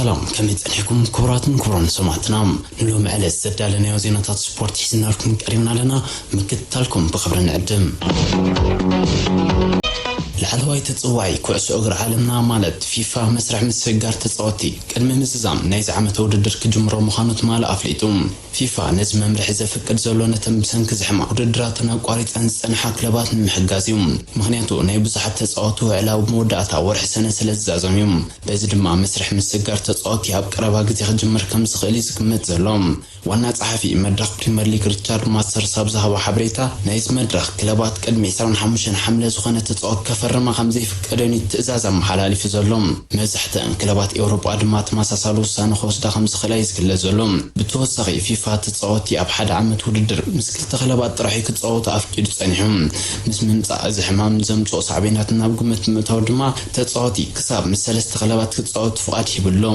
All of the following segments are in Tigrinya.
ሰላም፣ ከመይ ጸኒሕኩም ክቡራትን ክቡራን ሰማዕትና? ንሎሚ ዕለት ዘዳለናዮ ዜናታት ስፖርት ሒዝናልኩም ቀሪብና ኣለና። ምክትታልኩም ብኽብሪ ንዕድም። ላዕለዋይ ተጸዋዒ ኩዕሶ እግሪ ዓለምና ማለት ፊፋ መስርሕ ምስግጋር ተጻወትቲ ቅድሚ ምዝዛም ናይዚ ዓመት ውድድር ክጅምሮ ምዃኑ ትማሊ ኣፍሊጡ። ፊፋ ነዚ መምርሒ ዘፍቅድ ዘሎ ነተን ብሰንኪ እዚ ሕማም ውድድራተን ኣቋሪጸን ዝጸንሓ ክለባት ንምሕጋዝ እዩ። ምኽንያቱ ናይ ብዙሓት ተጻወትቲ ውዕል ኣብ መወዳእታ ወርሒ ሰነ ስለ ዝዛዘም እዩ። በዚ ድማ መስርሕ ምስግጋር ተጻወትቲ ኣብ ቀረባ ግዜ ክጅምር ከም ዝኽእል እዩ ዝግመት ዘሎ። ዋና ጸሓፊ መድረኽ ፕሪምየር ሊግ ሪቻርድ ማስተርስ ኣብ ዝሃቦ ሓበሬታ፣ ናይዚ መድረኽ ክለባት ቅድሚ ዕስራን ሓሙሽተን ሓምለ ዝኾነ ተጻወት ከፈርማ ከም ዘይፍቀደን እዩ ትእዛዝ ኣመሓላሊፉ ዘሎ። መብዛሕትአን ክለባት ኤውሮጳ ድማ ተመሳሳሊ ውሳነ ክወስዳ ከም ዝኽእላ እዩ ዝግለጽ ዘሎ። ብተወሳኺ ፊፋ ተጻወትቲ ኣብ ሓደ ዓመት ውድድር ምስ ክልተ ክለባት ጥራሕ እዩ ክጻወቱ ኣፍቂዱ ጸኒሑ። ምስ ምምጻእ እዚ ሕማም ዘምጽኦ ሳዕቤናት ናብ ግምት ብምእታው ድማ ተጻወትቲ ክሳብ ምስ ሰለስተ ክለባት ክጻወቱ ፍቓድ ሂቡ ኣሎ።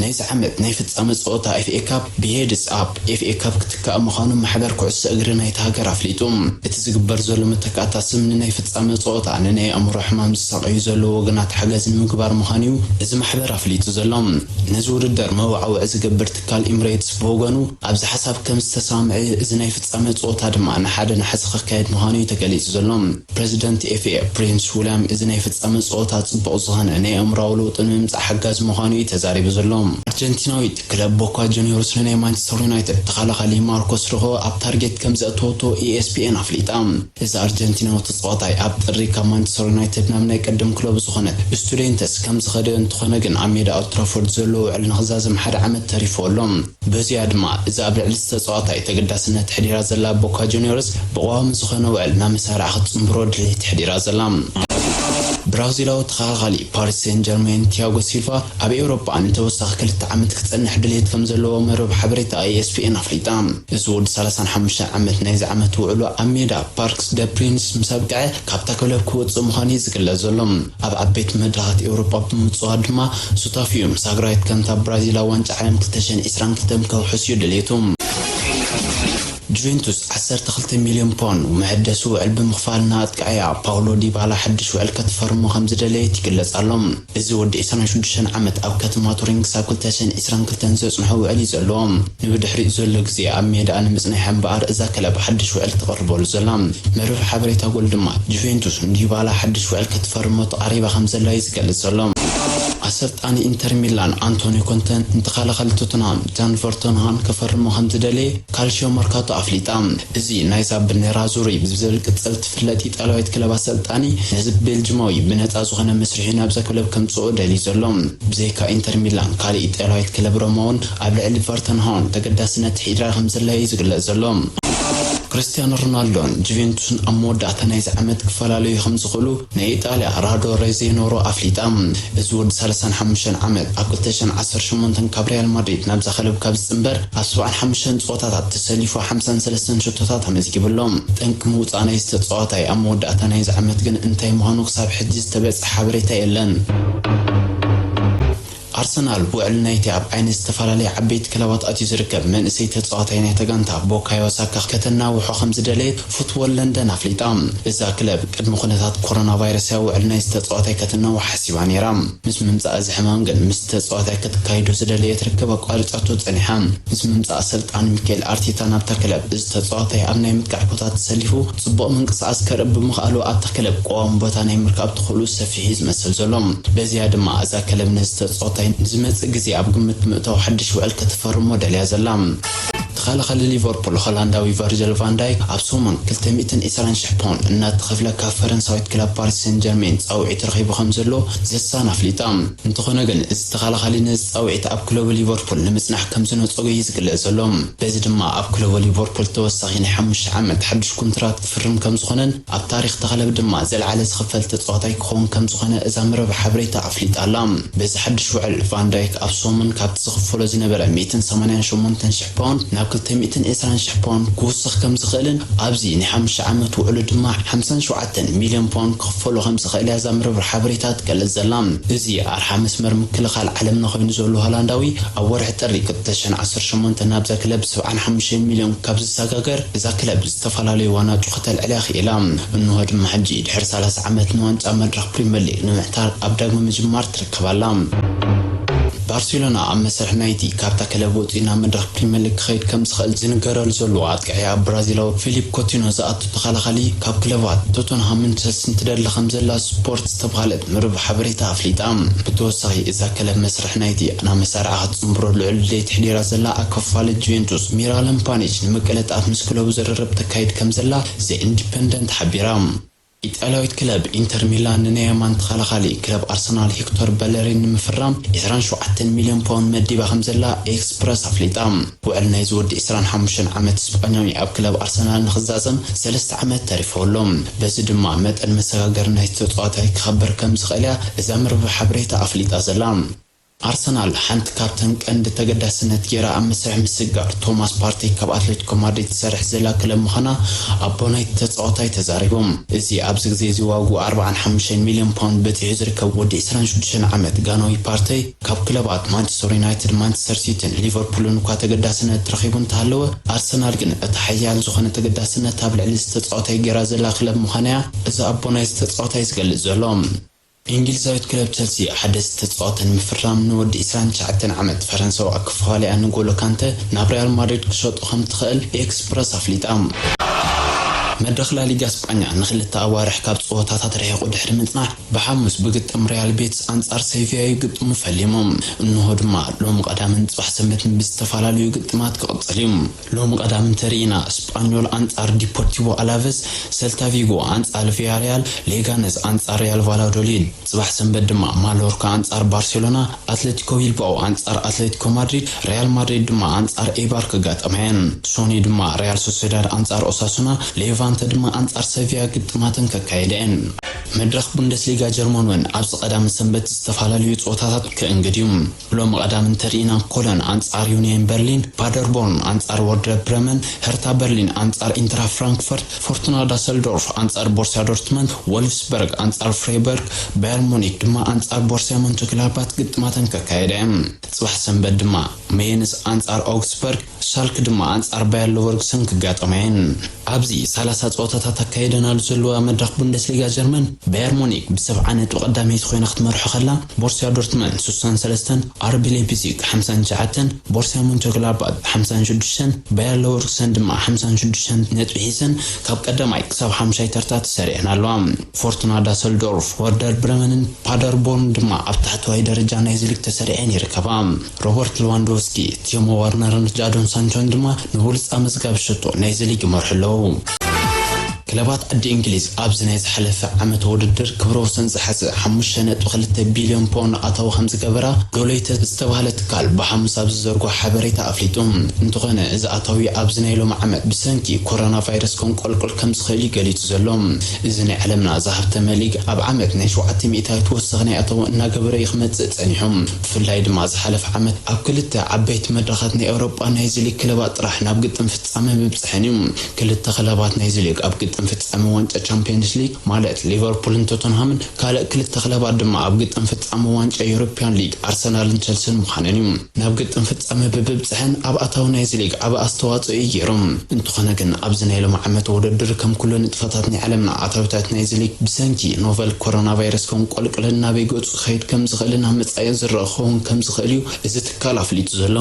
ናይዚ ዓመት ናይ ፍጻመ ጸወታ ኤፍ ኤ ካፕ ብሄድስ ኣፕ ኤፍ ኤ ካፕ ክትካእ ምዃኑ ማሕበር ኩዕሶ እግሪ ናይታ ሃገር ኣፍሊጡ። እቲ ዝግበር ዘሎ መተካእታ ስም ንናይ ፍጻመ ጸወታ ንናይ ኣእምሮ ሕማም ዝሳቐዩ ዘለዉ ወገናት ሓገዝ ንምግባር ምዃኑ እዩ እዚ ማሕበር ኣፍሊጡ ዘሎ። ነዚ ውድድር መወዓውዒ ዝገብር ትካል ኢምሬትስ ብወገኑ ኣብዚ ሓሳብ ከም ዝተሰማምዐ፣ እዚ ናይ ፍጻመ ጸወታ ድማ ንሓደ ነሓሰ ክካየድ ምዃኑ እዩ ተገሊጹ ዘሎ። ፕረዚደንት ኤፍ ኤ ፕሪንስ ዊልያም እዚ ናይ ፍጻመ ጸወታ ጽቡቕ ዝኾነ ናይ ኣእምሮኣዊ ለውጢ ንምምጻእ ሓጋዚ ምዃኑ እዩ ተዛሪቡ ዘሎ። ኣርጀንቲናዊት ክለብ ቦካ ጁኒዮርስ ንናይ ማንቸስተር ዩናይትድ ተኸላኻሊ ማርኮስ ሮኾ ኣብ ታርጌት ከም ዘእተወቶ ኢ ኤስ ፒ ኤን ኣፍሊጣ። እዚ ኣርጀንቲናዊ ተጻዋታይ ኣብ ጥሪ ካብ ማንቸስተር ዩናይትድ ናብ ናይ ቀደም ክለቡ ዝኾነት ስቱዴንተስ ከም ዝኸደ እንተኾነ ግን ኣብ ሜዳ ኦልትራፎርድ ዘሎ ውዕል ንኽዛዘም ሓደ ዓመት ተሪፎ ኣሎ። በዚኣ ድማ እዚ ኣብ ልዕሊ ዝተጻዋታይ ተገዳስነት ኣሕዲራ ዘላ ቦካ ጁኒዮርስ ብቐዋሚ ዝኾነ ውዕል ናብ መሳርዓ ክትጽንብሮ ድሌት ኣሕዲራ ዘላ። ብራዚላዊ ተኸላኻሊ ፓሪስ ሴን ጀርሜን ቲያጎ ሲልቫ ኣብ ኤውሮጳ ንተወሳኺ ክልተ ዓመት ክጸንሕ ድሌት ከም ዘለዎ መርበብ ሓበሬታ ኢ ኤስ ፒ ኤን ኣፍሊጣ። እዚ ወዲ ሰላሳን ሓሙሽተን ዓመት ናይዚ ዓመት ውዕሉ ኣብ ሜዳ ፓርክስ ደ ፕሪንስ ምስ ኣብቅዐ ካብታ ክለብ ክወጽእ ምዃኑ እዩ ዝግለጽ ዘሎ። ኣብ ዓበይቲ መድረኻት ኤውሮጳ ብምጽዋር ድማ ሱታፊኡ ምስ ሃገራዊት ጋንታ ብራዚል ኣብ ዋንጫ ዓለም ክልተ ሽሕን ዕስራን ክልተን ከውሕስ እዩ ድሌቱ። ጁቬንቱስ ዓሰርተ ክልተ ሚልዮን ፓውንድ መሐደሲ ውዕል ብምኽፋል ንኣጥቃዒኣ ፓውሎ ዲባላ ሓድሽ ውዕል ከትፈርሞ ከም ዝደለየት ይግለጽ ኣሎ። እዚ ወዲ ዕስራን ሽዱሽተን ዓመት ኣብ ከተማ ቱሪን ክሳብ ክልተ ሽሕን ዕስራን ክልተን ዘጽንሖ ውዕል እዩ ዘለዎ። ንብድሕሪኡ ዘሎ ግዜ ኣብ ሜዳ ንምጽናሕ እምበኣር እዛ ክለብ ሓድሽ ውዕል ትቕርበሉ ዘላ። መርበብ ሓበሬታ ጎል ድማ ጁቬንቱስ ንዲባላ ሓድሽ ውዕል ክትፈርሞ ተቓሪባ ከም ዘላ እዩ ዝገልጽ ዘሎ። ኣሰልጣኒ ኢንተር ሚላን ኣንቶኒ ኮንተ ንተኸላኻሊ ቶትንሃም ጃን ቨርቶንሃን ክፈርሞ ከም ዝደለየ ካልሽዮ መርካቶ ኣፍሊጣ። እዚ ናይዛ ብኔራዙሪ ብዝብል ቅጽል ትፍለጥ ኢጣልያዊት ክለብ ኣሰልጣኒ ነዚ ቤልጅማዊ ብነጻ ዝኾነ መስርሒ ናብዛ ክለብ ከምጽኦ ደልዩ ዘሎ። ብዘይካ ኢንተር ሚላን ካልእ ኢጣልያዊት ክለብ ሮማ እውን ኣብ ልዕሊ ቨርተንሃውን ተገዳስነት ሒድራ ከም ዘላ እዩ ዝግለጽ ዘሎ። ክርስቲያኖ ሮናልዶን ጁቬንቱስን ኣብ መወዳእታ ናይዚ ዓመት ክፈላለዩ ከም ዝኽእሉ ናይ ኢጣልያ ራዶ ሬዜኖሮ ኣፍሊጣ። እዚ ወዲ ሰላሳን ሓሙሽተን ዓመት ኣብ ክልተ ሽሕን ዓሰርተ ሸሞንተን ካብ ሪያል ማድሪድ ናብዛ ክለብ ካብ ዝጽንበር ኣብ ሰብዓን ሓሙሽተን ጸወታታት ተሰሊፉ ሓምሳን ሰለስተን ሸቶታት ኣመዝጊቡ ኣሎ። ጠንቂ ምውጻእ ናይዚ ተጻዋታይ ኣብ መወዳእታ ናይዚ ዓመት ግን እንታይ ምዃኑ ክሳብ ሕጂ ዝተበጽሐ ሓበሬታ የለን። ኣርሰናል ብውዕል ናይቲ ኣብ ዓይኒ ዝተፈላለያ ዓበይቲ ክለባት ኣትዩ ዝርከብ መንእሰይ ተጻዋታይ ናይታ ጋንታ ቡካዮ ሳካ ከተናውሖ ከም ዝደለየት ፉትቦል ለንደን ኣፍሊጣ። እዛ ክለብ ቅድሚ ኩነታት ኮሮና ቫይረስ እያ ውዕል ናይዚ ተጻዋታይ ከተናውሖ ሓሲባ ነይራ። ምስ ምምጻእ እዚ ሕማም ግን ምስቲ ተጻዋታይ ከተካይዶ ዝደለየት ርክብ ኣቋሪጻቶ ጸኒሓ። ምስ ምምጻእ ኣሰልጣኒ ሚካኤል ኣርቴታ ናብታ ክለብ፣ እዚ ተጻዋታይ ኣብ ናይ ምጥቃዕ ቦታ ተሰሊፉ ጽቡቕ ምንቅስቓስ ከርኢ ብምኽኣሉ ኣብታ ክለብ ቀዋሚ ቦታ ናይ ምርካብ ትኽእሉ ሰፊሕ እዩ ዝመስል ዘሎ። በዚኣ ድማ እዛ ክለብ ነዚ ተጻዋታይ ንዝመጽእ ግዜ ኣብ ግምት ብምእታው ሓድሽ ውዕል ከተፈርሞ ደልያ ዘላ። ተኸላኻሊ ሊቨርፑል ሆላንዳዊ ቨርጅል ቫን ዳይክ ኣብ ሰሙን ክልተ ሚእትን ዕስራን ሽሕ ፓውንድ እናተኸፍለ ካብ ፈረንሳዊት ክለብ ፓሪስ ሴን ጀርሜን ጻውዒት ረኺቡ ከም ዘሎ ዘሳን ኣፍሊጣ። እንተኾነ ግን እዚ ተኸላኻሊ ነዚ ጻውዒት ኣብ ክለቡ ሊቨርፑል ንምጽናሕ ከም ዝነጸጎ እዩ ዝግለጽ ዘሎ። በዚ ድማ ኣብ ክለቡ ሊቨርፑል ተወሳኺ ናይ ሓሙሽተ ዓመት ሓድሽ ኮንትራት ክፍርም ከም ዝኾነን ኣብ ታሪኽ እታ ክለብ ድማ ዝለዓለ ዝኽፈል ተጻዋታይ ክኸውን ከም ዝኾነ እዛ መርበብ ሓበሬታ ኣፍሊጣ ኣላ። በዚ ሓድሽ ውዕል ቫን ዳይክ ኣብ ሰሙን ካብቲ ዝኽፈሎ ዝነበረ ሚእትን ሰማንያን ሸሞንተን ሽሕ ፓውንድ ናብ ክልተ ሚእትን ዕስራን ሽሕ ፓውንድ ክውስኽ ከም ዝኽእልን ኣብዚ ናይ ሓሙሽተ ዓመት ውዕሉ ድማ ሓምሳን ሸውዓተን ሚልዮን ፓውንድ ክኽፈሎ ከም ዝኽእል እያ እዛ መርበብ ሓበሬታ ትገልጽ ዘላ። እዚ ኣርሓ መስመር ምክልኻል ዓለምና ኮይኑ ዘሎ ሆላንዳዊ ኣብ ወርሒ ጥሪ ክልተ ሽሕን ዓሰርተ ሸሞንተን ናብዛ ክለብ ሰብዓን ሓሙሽተን ሚልዮን ካብ ዝሰጋገር እዛ ክለብ ዝተፈላለዩ ዋናጩ ከተልዕል እያ ክኢላ። እንሆ ድማ ሕጂ ድሕሪ ሰላሳ ዓመት ንዋንጫ መድረኽ ፕሪምየር ሊግ ንምዕታር ኣብ ዳግመ ምጅማር ትርከብ ኣላ። ባርሴሎና ኣብ መስርሕ ናይቲ ካብታ ክለብ ወፂኡ ናብ መድረኽ ፕሪምየር ሊግ ክኸይድ ከም ዝኽእል ዝንገረሉ ዘሎ ኣጥቃዒ ኣብ ብራዚላዊ ፊሊፕ ኮቲኖ ዝኣቱ ተኸላኻሊ ካብ ክለባት ቶተንሃምን ቸልሲን ትደሊ ከም ዘላ ስፖርት ዝተባህለት መርበብ ሓበሬታ ኣፍሊጣ። ብተወሳኺ እዛ ክለብ መስርሕ ናይቲ ናብ መሳርዓ ክትፅንብሮ ልዑል ድሌት ኣሕዲራ ዘላ ኣከፋፋሊ ጁቬንቱስ ሚራለም ፓኒች ንምቅልጣፍ ምስ ክለቡ ዝርርብ ተካይድ ከም ዘላ ዘ ኢንዲፐንደንት ሓቢራ። ኢጣልያዊት ክለብ ኢንተር ሚላን ንናይ የማን ተኸላኻሊ ክለብ ኣርሰናል ሄክቶር በለሪን ንምፍራም ዕስራን ሸውዓተን ሚልዮን ፓውንድ መዲባ ከም ዘላ ኤክስፕረስ ኣፍሊጣ። ውዕል ናይዚ ወዲ ዕስራን ሓሙሽተን ዓመት ስጳኛዊ ኣብ ክለብ ኣርሰናል ንኽዛዘም ሰለስተ ዓመት ተሪፎ ኣሎ። በዚ ድማ መጠን መሰጋገሪ ናይቲ ተጻዋታይ ክኸብር ከም ዝኽእል እያ እዛ መርበብ ሓበሬታ ኣፍሊጣ ዘላ። ኣርሰናል ሓንቲ ካብተን ቀንዲ ተገዳስነት ገይራ ኣብ መስርሕ ምስግጋር ቶማስ ፓርቴ ካብ ኣትሌቲኮ ማድሪድ ትሰርሕ ዘላ ክለብ ምዃና ኣቦ ናይቲ ተጻዋታይ ተዛሪቦም። እዚ ኣብዚ ግዜ እዚ ዋግኡ ኣርባዓን ሓሙሽተን ሚልዮን ፓውንድ በጺሑ ዝርከብ ወዲ ዕስራን ሽዱሽተን ዓመት ጋናዊ ፓርቴ ካብ ክለባት ማንቸስተር ዩናይትድ፣ ማንቸስተር ሲቲን ሊቨርፑልን እኳ ተገዳስነት ረኺቡ እንተሃለወ፣ ኣርሰናል ግን እታ ሓያል ዝኾነ ተገዳስነት ኣብ ልዕሊ እዚ ተጻዋታይ ገይራ ዘላ ክለብ ምዃና እያ እዚ ኣቦ ናይዚ ተጻዋታይ ዝገልጽ ዘሎ። እንግሊዛዊት ክለብ ቸልሲ ሓደስቲ ተጻወተ ንምፍራም ንወዲ ዕስራን ትሽዓተን ዓመት ፈረንሳዊ ኣከፋፋሊኣ ንጎሎ ካንተ ናብ ሪያል ማድሪድ ክሸጦ ከም ትኽእል ኤክስፕረስ ኣፍሊጣ። መድረኽ ላሊጋ ስጳኛ ንኽልተ ኣዋርሕ ካብ ጸወታታት ርሒቑ ድሕሪ ምጽናሕ ብሓሙስ ብግጥም ሪያል ቤትስ ኣንጻር ሴቪያ እዩ ግጥሙ ፈሊሙ። እንሆ ድማ ሎም ቀዳምን ጽባሕ ሰንበትን ብዝተፈላለዩ ግጥማት ክቕጽል እዩ። ሎም ቀዳም እንተርኢና ስጳኞል ኣንጻር ዲፖርቲቮ ኣላቨስ፣ ሰልታ ቪጎ ኣንጻር ቪያሪያል፣ ሌጋነስ ኣንጻር ሪያል ቫላዶሊድ፣ ጽባሕ ሰንበት ድማ ማሎርካ ኣንጻር ባርሴሎና፣ ኣትሌቲኮ ቢልባኦ ኣንጻር ኣትሌቲኮ ማድሪድ፣ ሪያል ማድሪድ ድማ ኣንጻር ኤባር ክጋጠማ እየን። ሶኒ ድማ ሪያል ሶሴዳድ ኣንጻር ኦሳሱና፣ ሌቫንተ ድማ ኣንጻር ሰቪያ ግጥማተን ከካየደ እየን። መድረኽ ቡንደስሊጋ ጀርመን እውን ኣብዚ ቀዳም ሰንበት ዝተፈላለዩ ጸወታታት ክእንግድ እዩ። ሎም ቀዳም እንተርኢና ኮሎን ኣንጻር ዩኒየን በርሊን፣ ፓደርቦርን ኣንጻር ወርደር ብረመን፣ ሄርታ በርሊን ኣንጻር ኢንትራ ፍራንክፈርት፣ ፎርቱና ዳሰልዶርፍ ኣንጻር ቦርሲያ ዶርትመንድ፣ ወልፍስበርግ ኣንጻር ፍሬበርግ፣ ባየር ሙኒክ ድማ ኣንጻር ቦርሲያ ሞንቸግላድባክ ግጥማተን ከካየደ እየን። ጽባሕ ሰንበት ድማ ሜንስ ኣንጻር ኦግስበርግ፣ ሻልክ ድማ ኣንጻር ባየር ለቨርኩሰን ክጋጠማ እየን። ኣብዚ ሰላሳ ጸወታታት ኣካይደናሉ ዘለዋ መድረኽ ቡንደስሊጋ ጀርመን፣ ባየር ሙኒክ ብሰብዓ ነጥቢ ቀዳመይቲ ኮይና ክትመርሖ ከላ፣ ቦርሲያ ዶርትመንድ ስሳን ሰለስተን፣ ኣርቢ ሌፕዚግ ሓምሳን ትሽዓተን፣ ቦርሲያ ሞንቸግላድባክ ሓምሳን ሽዱሽተን፣ ባየር ለቨርኩሰን ድማ ሓምሳን ሽዱሽተን ነጥቢ ሒዘን ካብ ቀዳማይ ክሳብ ሓሙሻይ ተርታ ተሰሪዐን ኣለዋ። ፎርቱና ዳሰልዶርፍ፣ ወርደር ብረመንን ፓደርቦርን ድማ ኣብ ታሕተዋይ ደረጃ ናይዚ ሊግ ተሰሪዐን ይርከባ። ሮበርት ሌዋንዶቭስኪ፣ ቲሞ ዋርነርን ጃዶን ሳንቾን ድማ ንብሉጽ ኣመዝጋቢ ሸቶ ናይዚ ሊግ ይመርሑ ኣለዉ። ክለባት ዓዲ እንግሊዝ ኣብዚ ናይ ዝሓለፈ ዓመት ውድድር ክብረ ወሰን ዝሓዘ ሓሙሽተ ነጥቢ ክልተ ቢልዮን ፓውንድ ኣታዊ ከም ዝገበራ ዶሎይተ ዝተባህለ ትካል ብሓሙስ ኣብ ዝዘርጎ ሓበሬታ ኣፍሊጡ። እንተኾነ እዚ ኣታዊ ኣብዚ ናይ ሎሚ ዓመት ብሰንኪ ኮሮና ቫይረስ ከንቆልቁል ከም ዝኽእል እዩ ገሊጹ ዘሎ። እዚ ናይ ዓለምና ዝሃብተመ ሊግ ኣብ ዓመት ናይ ሸውዓተ ሚእታዊት ወሰኽ ናይ ኣታዊ እናገበረ እዩ ክመጽእ ጸኒሑ። ብፍላይ ድማ ዝሓለፈ ዓመት ኣብ ክልተ ዓበይቲ መድረኻት ናይ ኤውሮጳ ናይዚ ሊግ ክለባት ጥራሕ ናብ ግጥም ፍጻመ ምብጽሐን እዩ። ክልተ ክለባት ናይዚ ሊግ ኣብ ግጥም ፍጻመ ዋንጫ ቻምፒየንስ ሊግ ማለት ሊቨርፑልን ቶተንሃምን፣ ካልእ ክልተ ክለባት ድማ ኣብ ግጥም ፍጻመ ዋንጫ ዩሮፒያን ሊግ ኣርሰናልን ቸልሲን ምዃነን እዩ። ናብ ግጥም ፍጻመ ብምብጽሐን ኣብ ኣታዊ ናይዚ ሊግ ዓቢ ኣስተዋጽኦ እዩ ገይሩ። እንተኾነ ግን ኣብዚ ናይ ሎሚ ዓመት ውድድር ከም ኩሉ ንጥፈታት ናይ ዓለምና ኣታዊታት ናይዚ ሊግ ብሰንኪ ኖቨል ኮሮና ቫይረስ ከንቆልቁልን ናበይ ገጹ ክኸይድ ከም ዝኽእልን ኣብ መጻኢ ዝረአ ክኸውን ከም ዝኽእል እዩ እዚ ትካል ኣፍሊጡ ዘሎ።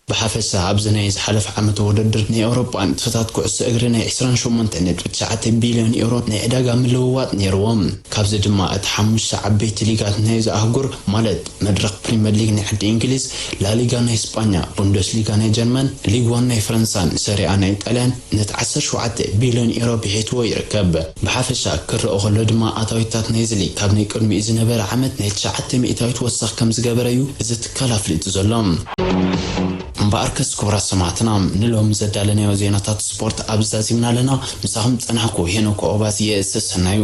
ብሓፈሻ ኣብዚ ናይ ዝሓለፈ ዓመት ውድድር ናይ ኤውሮጳ ንጥፈታት ኩዕሶ እግሪ ናይ ዕስራን ሸሞንተን ነጥቢ ትሽዓተ ቢልዮን ኤውሮ ናይ ዕዳጋ ምልውዋጥ ነይርዎም። ካብዚ ድማ እቲ ሓሙሽተ ዓበይቲ ሊጋት ናይዚ ኣህጉር ማለት መድረኽ ፕሪምየር ሊግ ናይ ዓዲ እንግሊዝ፣ ላሊጋ ናይ ስጳኛ፣ ቡንደስሊጋ ናይ ጀርመን፣ ሊግ ዋን ናይ ፈረንሳን ሰሪኣ ናይ ጣልያን ነቲ ዓሰርተ ሸውዓተ ቢልዮን ኤውሮ ብሒትዎ ይርከብ። ብሓፈሻ ክረኦ ከሎ ድማ ኣታዊታት ናይዚ ሊግ ካብ ናይ ቅድሚኡ ዝነበረ ዓመት ናይ ትሽዓተ ሚእታዊት ወሰኽ ከም ዝገበረ እዩ እዚ ትካል ኣፍሊጡ ዘሎ። እምበኣርከስ ክቡራት ሰማዕትና ንሎም ዘዳለናዮ ዜናታት ስፖርት ኣብዚ ዛዚምና ኣለና። ምሳኹም ዝጸናሕኩ ሄኖክ ኦባዝየ ሰሰናዩ።